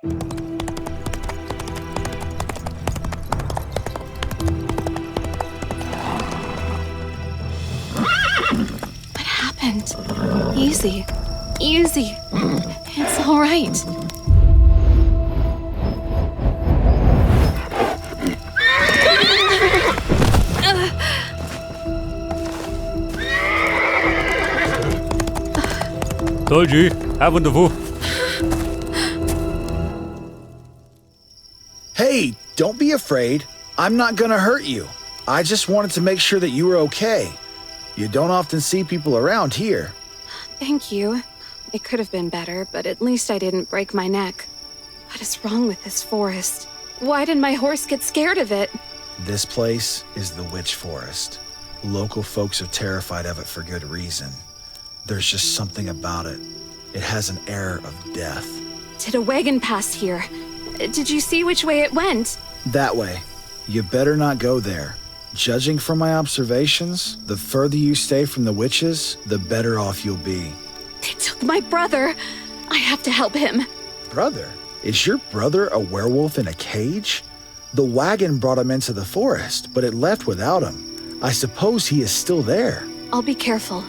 What happened? Easy. Easy. It's all right. Told you. Have wonderful. Hey, don't be afraid. I'm not gonna hurt you. I just wanted to make sure that you were okay. You don't often see people around here. Thank you. It could have been better, but at least I didn't break my neck. What is wrong with this forest? Why did my horse get scared of it? This place is the Witch Forest. Local folks are terrified of it for good reason. There's just something about it. It has an air of death. Did a wagon pass here? Did you see which way it went? That way. You better not go there. Judging from my observations, the further you stay from the witches, the better off you'll be. They took my brother. I have to help him. Brother? Is your brother a werewolf in a cage? The wagon brought him into the forest, but it left without him. I suppose he is still there. I'll be careful.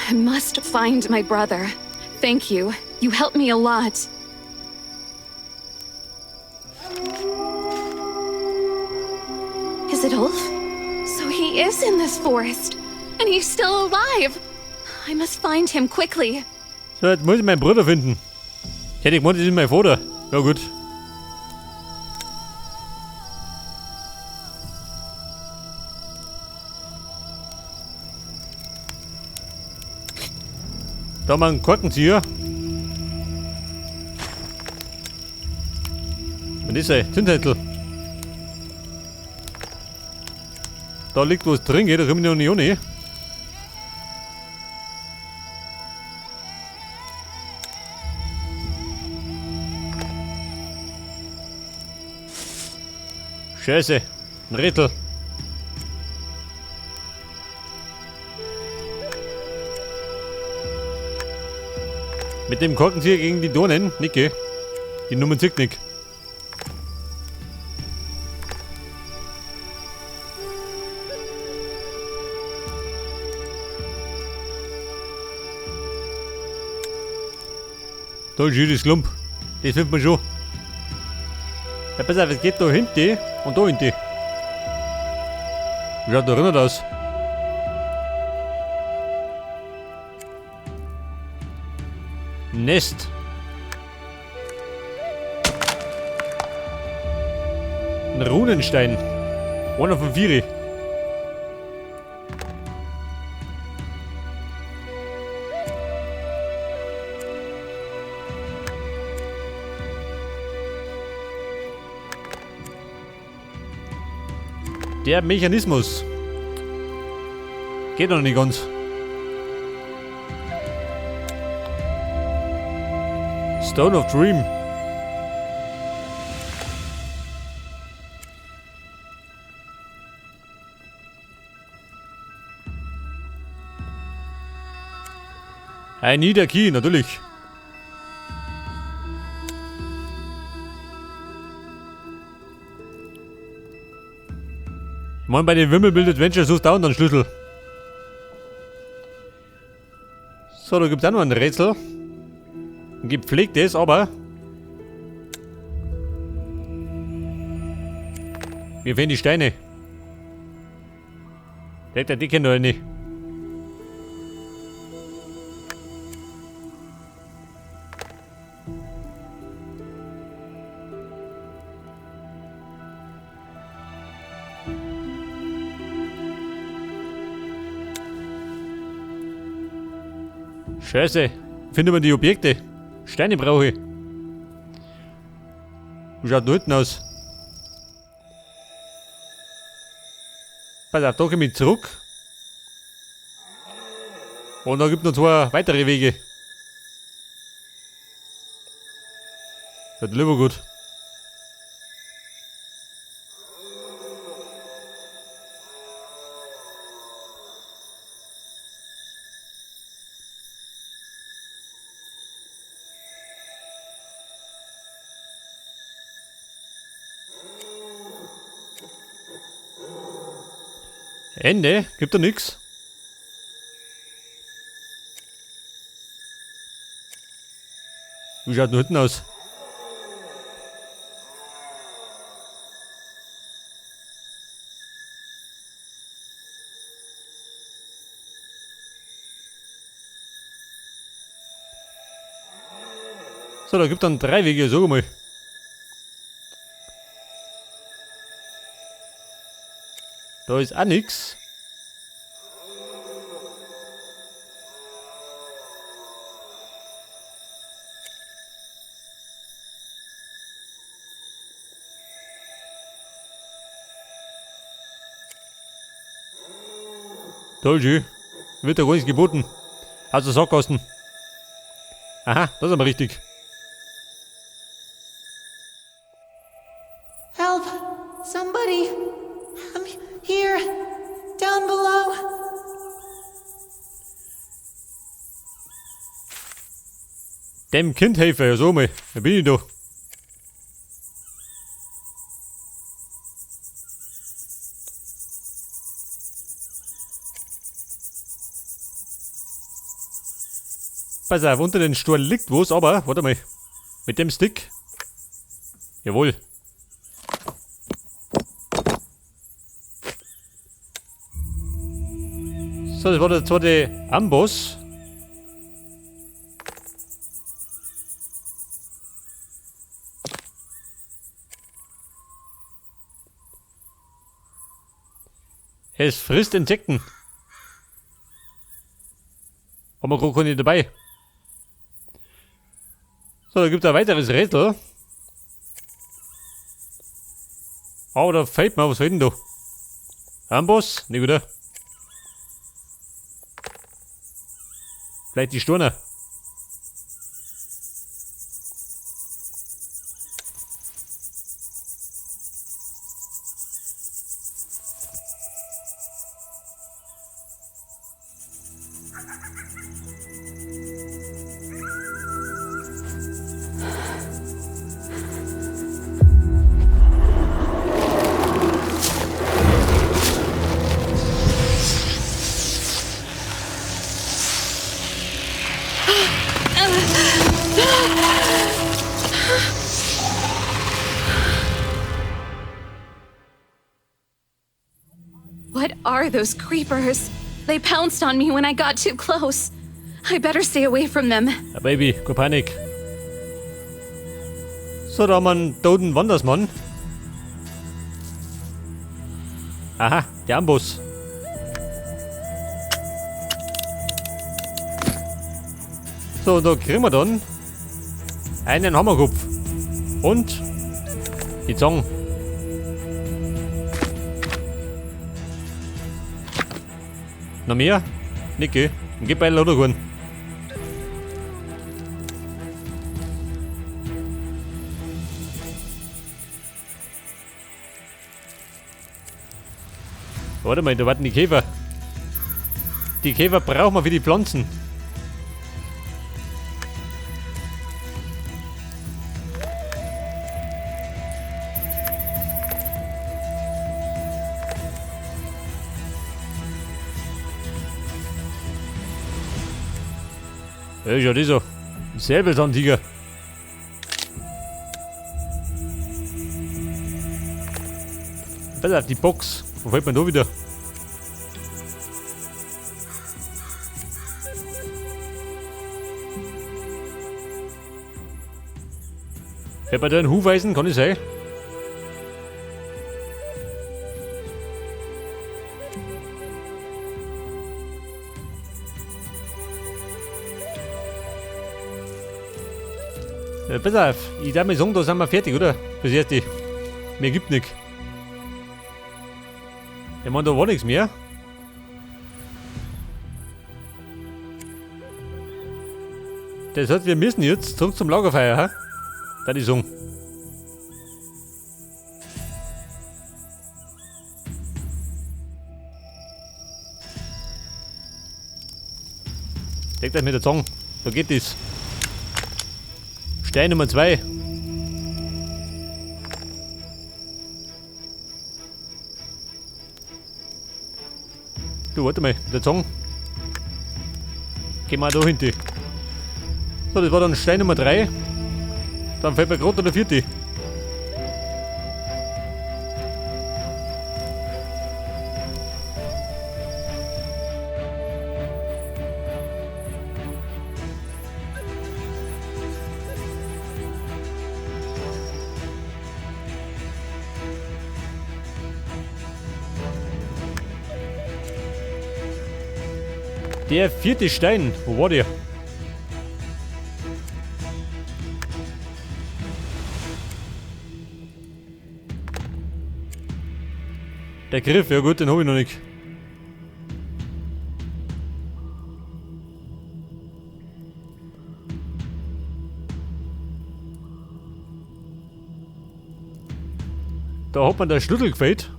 I must find my brother. Thank you. You helped me a lot. Is it Ulf? So he is in this forest. And he's still alive. I must find him quickly. So, jetzt muss ich meinen Bruder finden. Ich hätte gemeint, das ist mein Vater. Ja gut. Da haben wir einen Korkenzieher. Und das ist ein Zündhändel. Da liegt was drin, geht, da kommen wir noch nicht hin. Scheiße, ein Rätsel. Mit dem Korkenzieher gegen die Dornen, Nicke. Die Nummer zieht nicht. Da ist jedes Klump. Das findet man schon. Ja, pass auf, es geht da hinten und da hinten. Wie schaut da drinnen aus? Nest. Ein Runenstein. Einer von 4. Der Mechanismus. Geht noch nicht ganz. Stone of Dream. I need a key, natürlich. Ich meine, bei den Wimmelbild Adventure suchst du auch einen Schlüssel. So, da gibt's auch noch ein Rätsel. Ein gepflegtes, aber mir fehlen die Steine. Der Dicke noch nicht. Scheiße, finden wir die Objekte. Steine brauche ich. Wie schaut da hinten aus? Pass auf, da komme ich zurück. Und da gibt es noch 2 weitere Wege. Das ist lieber gut. Ende? Gibt da nix? Wie schaut denn hinten aus? So, da gibt dann 3 Wege, sag mal. Da ist auch nix. Toll, schön. Wird da gar nichts geboten. Also Sackgassen. Aha, das ist aber richtig. Help! Somebody! I'm here! Down below! Dem Kind helfe, ja so mal. Da bin ich doch. Pass auf, unter den Stuhl liegt was, aber, warte mal. Mit dem Stick. Jawohl. So, das war der zweite Amboss. Es frisst Insekten. Haben wir gerade keine dabei. So, da gibt es ein weiteres Rätsel. Aber da fällt mir was hin da. Amboss? Nicht wieder. Vielleicht die Sturner. What are those creepers? They pounced on me when I got too close. I better stay away from them. Ja, Baby, keine Panik. So, da haben wir einen toten Wandersmann. Aha, der Amboss. So, und da kriegen wir dann einen Hammerkopf. Und die Zange. Noch mehr? Nicht, gell? Dann geht bei der Loderhorn. Warte mal, da warten die Käfer. Die Käfer brauchen wir für die Pflanzen. Ja, schau das an. Ein Säbelzahntiger. Pass auf die Box. Wo fällt man da wieder? Fällt man da einen Hufeisen? Kann das sein? Ja, pass auf, ich darf mal sagen, da sind wir fertig, oder? Das erste. Mehr gibt nix. Ich mein, da war nix mehr. Das heißt, wir müssen jetzt zurück zum Lagerfeuer, hä? Da die sagen. Deckt euch mit der Zange. Da geht das. Stein Nummer 2. Du, warte mal, der Zong. Gehen wir da hinten. So, das war dann Stein Nummer 3. Dann fällt mir gerade der vierte. Der vierte Stein, wo war der? Der Griff, ja gut, den hab ich noch nicht. Da hat man der Schlüssel gefehlt.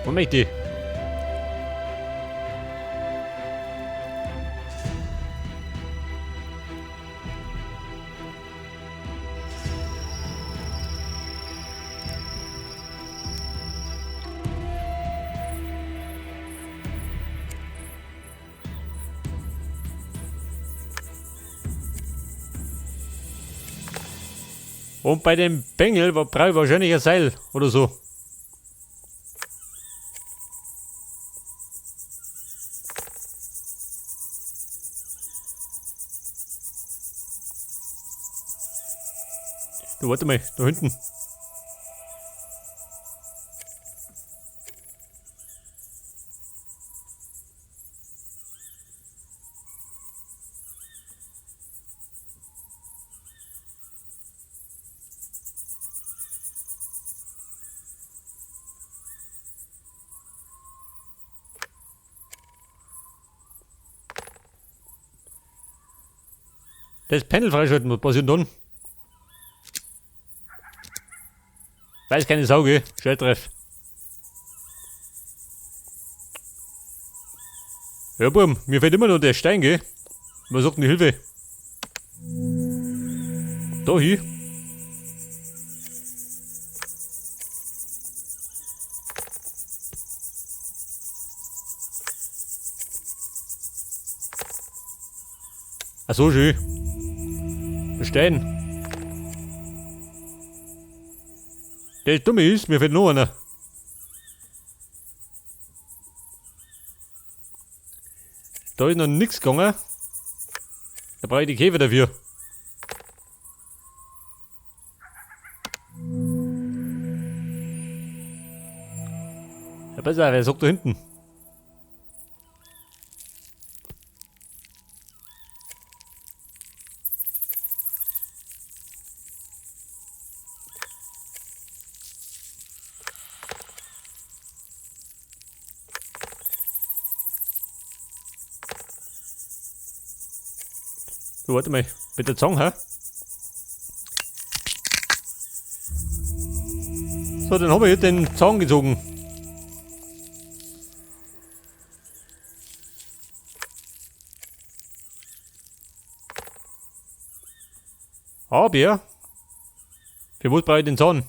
Wo möchte ich? Und bei dem Bengel brauche ich wahrscheinlich ein Seil oder so. Du, warte mal, da hinten. Das Panel freischalten, was passiert dann? Weiß keine Sau, gell? Scheißdreff. Ja, Bum, mir fehlt immer noch der Stein, gell? Was sagt denn die Hilfe? Da hier. Ach so, schön. Der Stein. Der dumme ist, mir fehlt noch einer. Da ist noch nix gegangen. Da brauche ich die Käfer dafür. Ja, besser, wer sagt da hinten? Du, warte mal, mit der Zong, hä? So, dann hab ich jetzt den Zaun gezogen. Aber, für was brauche ich den Zaun?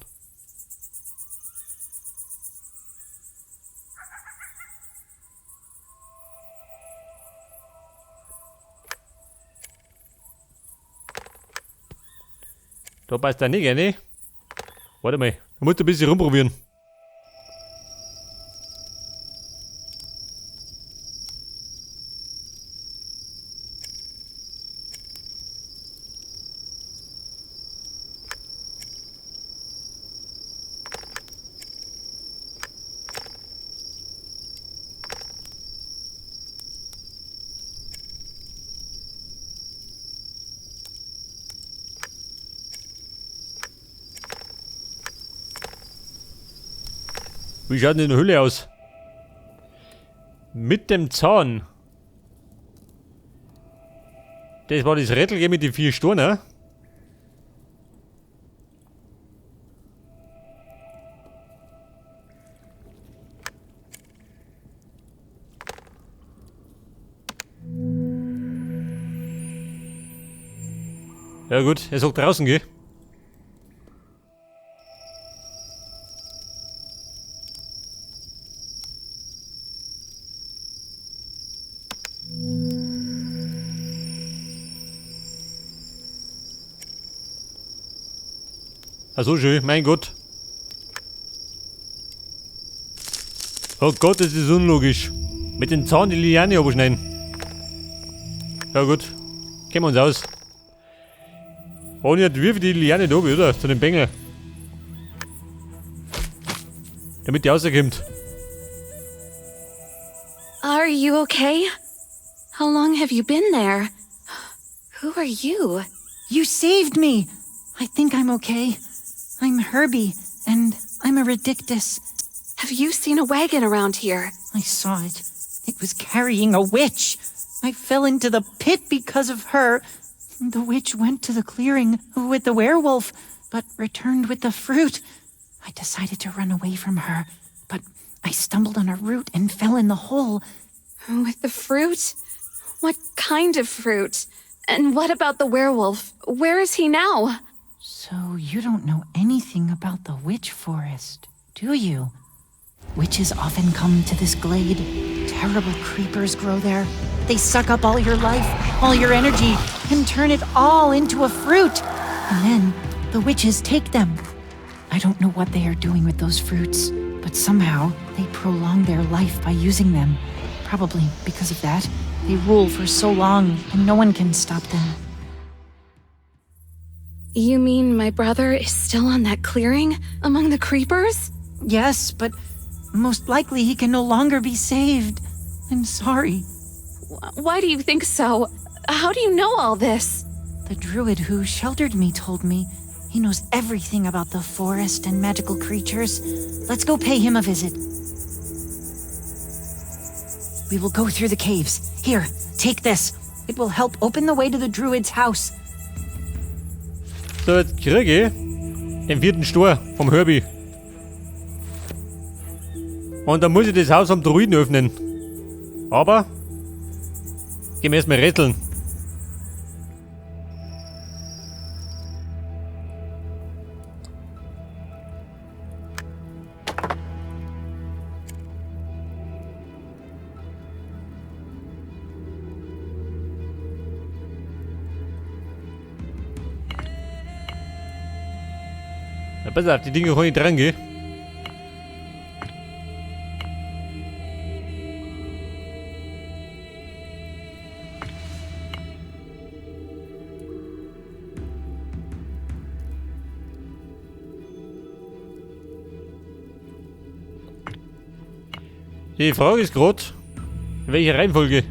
Da passt der nicht, ne? Warte mal, da musst du ein bisschen rumprobieren. Wie schaut denn die Höhle aus? Mit dem Zahn. Das war das Rätsel mit den 4 Steinen. Ja gut, er sagt draußen, gell? Ach so schön, mein Gott. Oh Gott, das ist unlogisch. Mit dem Zahn die Liane abschneiden. Ja gut, kennen wir uns aus. Oh, nicht wirf die Liane da, oder? Zu dem Bengel. Damit die rauskommt. Are you okay? How long have you been there? Who are you? You saved me! I think I'm okay. I'm Herbie, and I'm a Redictus. Have you seen a wagon around here? I saw it. It was carrying a witch. I fell into the pit because of her. The witch went to the clearing with the werewolf, but returned with the fruit. I decided to run away from her, but I stumbled on a root and fell in the hole. With the fruit? What kind of fruit? And what about the werewolf? Where is he now? So you don't know anything about the witch forest, do you? Witches often come to this glade. Terrible creepers grow there. They suck up all your life, all your energy, and turn it all into a fruit. And then the witches take them. I don't know what they are doing with those fruits, but somehow they prolong their life by using them. Probably because of that, they rule for so long and no one can stop them. You mean my brother is still on that clearing among the creepers? Yes, but most likely he can no longer be saved. I'm sorry. Why do you think so? How do you know all this? The druid who sheltered me told me. He knows everything about the forest and magical creatures. Let's go pay him a visit. We will go through the caves. Here, take this. It will help open the way to the druid's house. So, jetzt kriege ich den vierten Stor vom Herbie. Und dann muss ich das Haus am Druiden öffnen. Aber gehen wir erstmal rätseln. Na, pass auf, die Dinge kann ich dran gehen. Die Frage ist grad, in welcher Reihenfolge?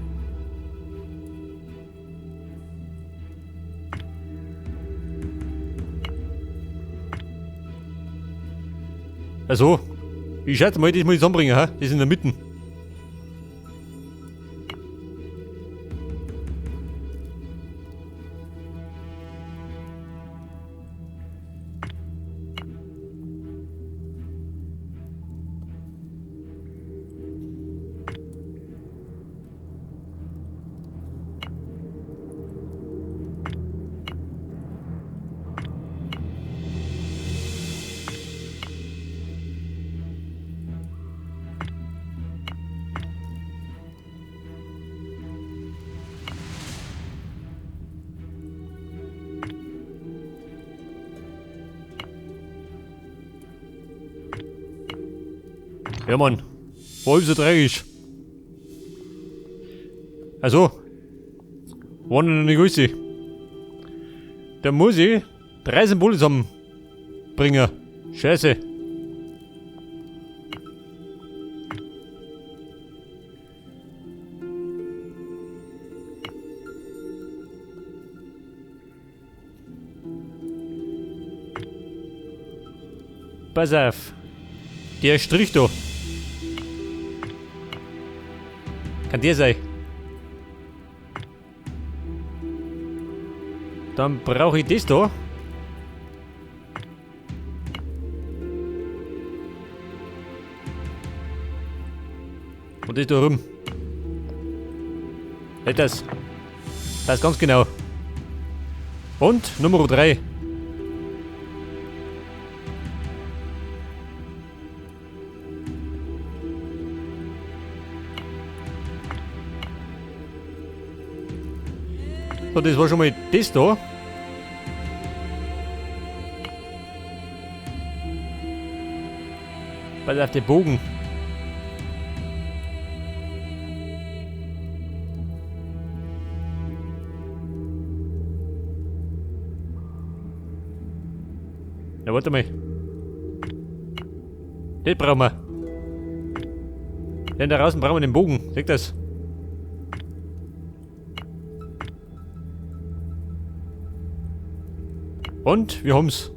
Also, ich schätze mal, das muss ich zusammenbringen, hä? Das ist in der Mitte. Ja, Mann. War so dreckig. Also. War noch nicht grüße. Da muss ich 3 Symbole zusammenbringen. Scheiße. Pass auf. Der Strich da. Kann der sein. Dann brauche ich das da. Und das da rum. Halt das. Passt ganz genau. Und Nummer 3. So, das war schon mal das da. Pass auf den Bogen. Ja, warte mal. Den brauchen wir. Denn da draußen brauchen wir den Bogen. Seht das? Und wir haben's.